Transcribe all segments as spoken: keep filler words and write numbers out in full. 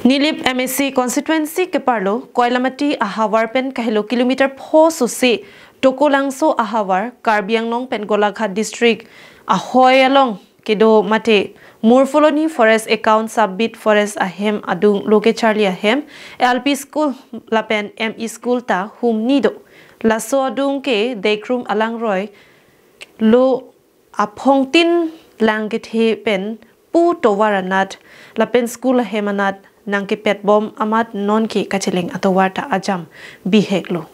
Nilip M A C constituency keparlo Koilamati ahavar pen kahelo kilometer pho sose Tokolangso ahavar Karbi Anglong pen Golaghat district ahoi along kedo mate Murpholoni forest account subbeat forest ahem adung lo kecharli ahem L P school lapen M E school ta humni do. Laso adung ke Dekrum alangroi lo aphongtin lang kethe pen pu tovar anat lapen school ahem anat nangkepet bom amat non ke kacheleng atovar ta ajam bihek lo.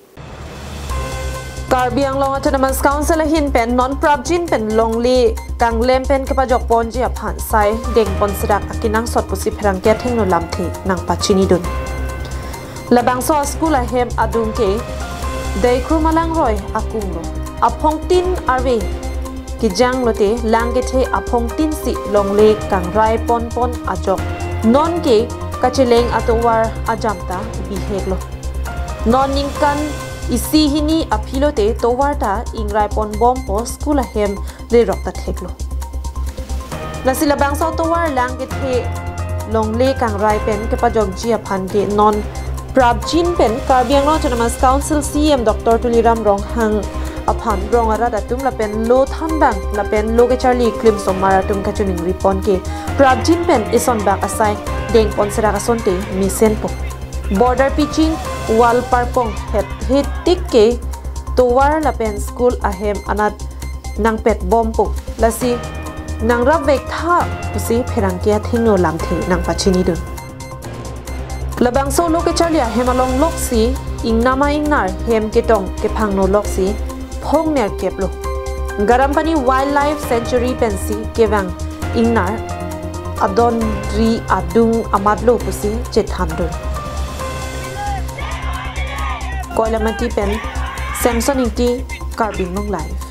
Karbi Anglong Autonomous Council ahin pen non prapjin pen longle kanglem pen kepajok ponji aphan sai dengpon serak akenangsot pusi pherangke athengno lamthe nangpachini dun. Labangso school ahem adung ke Dekrum alangroi akung lo. Aphongtin arve kejang lote lang kethe aphongtin si longle kangrai ponpon ajok non ke kacheleng atovar ajam ta bihek lo. Non ningkan isi hini aphi lote tovar ta ingrai pon bompo school ahem rerok ta thek lo. Lasi labangso tovar lang kethe longle kangrai pen kepajokji aphan ke non prapjin pen Karbi Anglong Autonomous Council C M Doctor Tuliram Ronghang aphan rong arat atum lapen lo thanbang lapen lo kecharli klim somar atum kachiningri pon ke prapjin pen ison bak asai dengpon serak asonte mesenpo. Border pitching wall parpong het hetik ke tovar lapen school ahem anat nangpet bompo. Lasi nangrap vek tha pusi pherangke athengno lamthe nangpachini dun. Labangso lo kecharli ahem along loksi ingnama ingnar hem ketong kephangno loksi phongnerkep lo. Garampani Wildlife Sanctuary pensi kevang ingnar adonri adung amat lo pusi chethan dun. Koilamati pen Samson Ingti, Karbi Anglong Live.